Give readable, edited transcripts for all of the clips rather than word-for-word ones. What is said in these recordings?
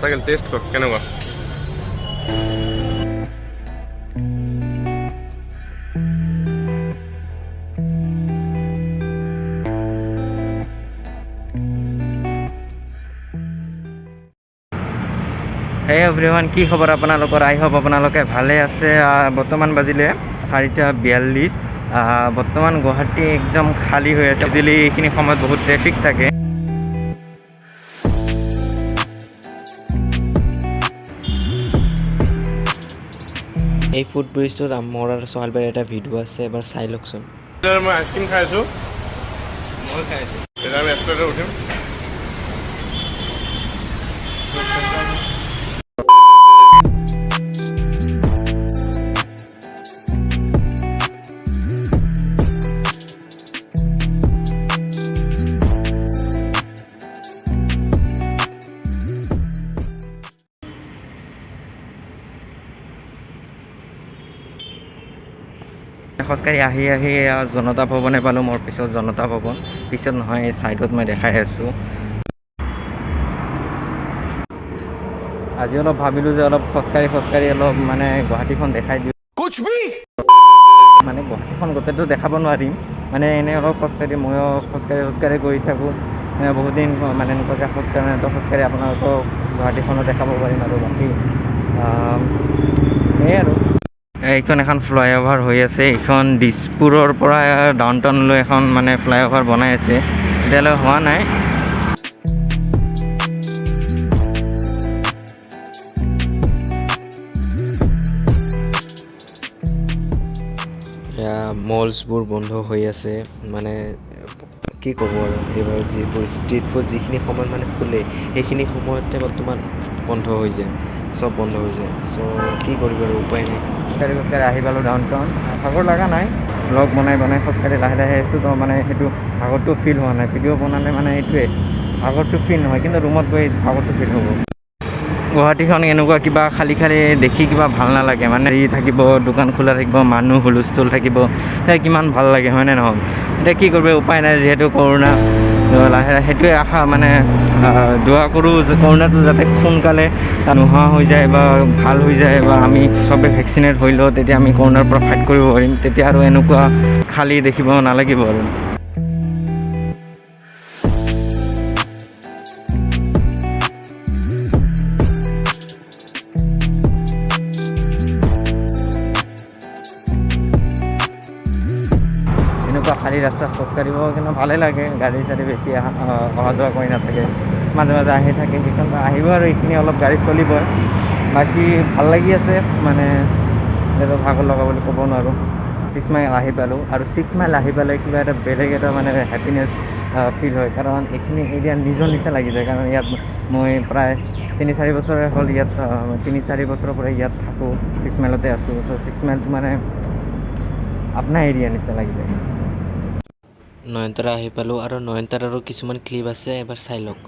Cycle test কৰ কেনেকুৱা। হে এভৰিৱান, কি খবৰ আপোনালোকৰ? আই হোপ আপোনালোকে ভালে আছে। বৰ্তমান বাজিলে 4:42। বৰ্তমান গুৱাহাটী একদম খালী হৈ আছে। ইউজুৱেলি এইখিনি সময়ত বহুত ট্ৰেফিক থাকে। এই ফুট ব্ৰিজটোত মোৰ আৰু সোহালবাৰীৰ এটা ভিডিঅ' আছে, এবাৰ চাই লওকচোন। মই আইচক্ৰীম খাই আছোঁ। মই খাই আছোঁ। এতিয়া আমি এস্কেলেটৰ উঠিম। খোজকাঢ়ি আহি আহি জনতা ভৱনে পালোঁ। মোৰ পিছত জনতা ভৱন, পিছত নহয়, এই ছাইডত মই দেখাই আছোঁ। আজি অলপ ভাবিলোঁ যে অলপ খোজকাঢ়ি খোজকাঢ়ি অলপ মানে গুৱাহাটীখন দেখাই দিওঁ। মানে গুৱাহাটীখন গোটেইটো দেখাব নোৱাৰিম, মানে এনেই অলপ খোজকাঢ়ি, ময়ো খোজকাঢ়ি খোজকাঢ়ি গৈ থাকোঁ। বহুত দিন মানে এনেকুৱাকৈ খোজকাঢ়ি, মানে খোজকাঢ়ি আপোনালোকক গুৱাহাটীখনো দেখাব পাৰিম। আৰু বাকী সেয়াই আৰু এইখন এখন ফ্লাইঅভাৰ হৈ আছে। এইখন দিছপুৰৰ পৰা ডাউন টাউনলৈ এখন মানে ফ্লাইঅভাৰ বনাই আছে, এতিয়ালৈ হোৱা নাই। এয়া মলছবোৰ বন্ধ হৈ আছে। মানে কি ক'ব আৰু, এইবাৰ যিবোৰ ষ্ট্ৰীট ফুড যিখিনি সময়ত মানে খোলে, সেইখিনি সময়তে বৰ্তমান বন্ধ হৈ যায়, চব বন্ধ হৈ যায়। চ' কি কৰিব আৰু, উপায় নাই। খোজকাঢ়ি খোজকাঢ়ি আহি পালোঁ ডাউন টাউন। ভাগৰ লগা নাই, ব্লগ বনাই বনাই খোজকাঢ়ি লাহে লাহে আহিছোঁ, তো মানে সেইটো ভাগৰটো ফিল হোৱা নাই। ভিডিঅ' বনালে মানে এইটোৱে ভাগৰটো ফিল নহয়, কিন্তু ৰুমত গৈ ভাগৰটো ফিল হ'ব। গুৱাহাটীখন এনেকুৱা কিবা খালী খালী দেখি কিবা ভাল নালাগে। মানে হেৰি থাকিব, দোকান খোলা থাকিব, মানুহ হুলস্থুল থাকিব, তেতিয়া কিমান ভাল লাগে, হয়নে নহয়? এতিয়া কি কৰিব, উপায় নাই, যিহেতু কৰোণা। লাহে লাহে সেইটোৱে আশা, মানে দোৱা কৰোঁ যে কৰোণাটো যাতে সোনকালে নোহোৱা হৈ যায় বা ভাল হৈ যায়, বা আমি চবে ভেকচিনেট হৈ লওঁ, তেতিয়া আমি কৰোণাৰ পৰা ফাইট কৰিব পাৰিম। তেতিয়া আৰু এনেকুৱা খালী দেখিব নালাগিব। আৰু এনেকুৱা খালী ৰাস্তাত খোজকাঢ়িব কিন্তু ভালেই লাগে। গাড়ী চাড়ী বেছি অহা যোৱা কৰি নাথাকে, মাজে মাজে আহি থাকে, সেইখন আহিব আৰু এইখিনি অলপ গাড়ী চলিবই। বাকী ভাল লাগি আছে, মানে এতিয়াতো ভাগৰ লগা বুলি ক'ব নোৱাৰোঁ। 6 মাইল আহি পালোঁ, আৰু 6 মাইল আহি পালে কিবা এটা বেলেগ এটা মানে হেপিনেছ ফিল হয়, কাৰণ এইখিনি এৰিয়া নিজৰ নিচিনা লাগি যায়। কাৰণ ইয়াত মই প্ৰায় 3-4 বছৰে হ'ল ইয়াত, 3-4 বছৰৰ পৰা ইয়াত থাকোঁ, 6 মাইলতে আছোঁ। চ' 6 মাইলটো মানে আপোনাৰ এৰিয়া নিচিনা লাগি যায়। নয়নতাৰা আহি পালোঁ, আৰু নয়নতাৰাৰো কিছুমান ক্লিপ আছে, এবাৰ চাই লওক।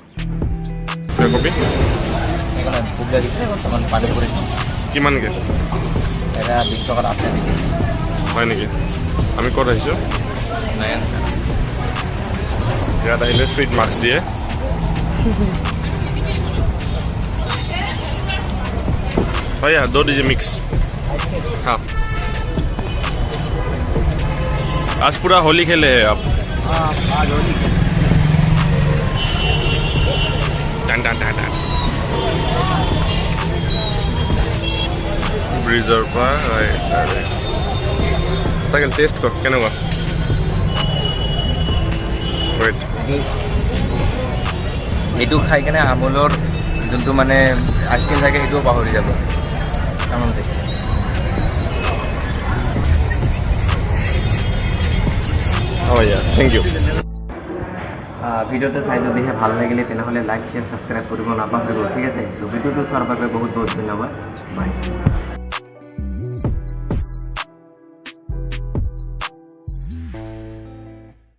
কবি। ভোক লাগিছে বৰ্তমান, পানীপুৰি খাম। কিমানকৈ? এটা 20 টকাত 8টা নেকি। হয় নেকি? আমি ক'ত আহিছোঁ? নয়নতাৰা। ইয়াত আহিলে ফ্ৰীত মাস্ক দিয়ে। भैया, दो दीजिए मिक्स। हाँ, आज पूरा होली खेले हैं आप। आज होली। टन टन टन टन। ব্ৰিজৰ পৰা চাইকেল টেষ্ট কৰ কেনেকুৱা। ৱেইট। এইটো খাই কেনে আমুলৰ যোনটো মানে আইচক্ৰীম থাকে, সেইটোও পাহৰি যাব, তামাম টেষ্টি। অঁ, ইয়া, thank U. ভিডিঅ'টো চাই যদিহে ভাল লাগিলে, তেনেহ'লে লাইক, শ্বেয়াৰ, ছাবস্ক্ৰাইব কৰিব নাপাহৰিব। ঠিক আছে, ভিডিঅ'টো চোৱাৰ বাবে বহুত বহুত ধন্যবাদ। বাই।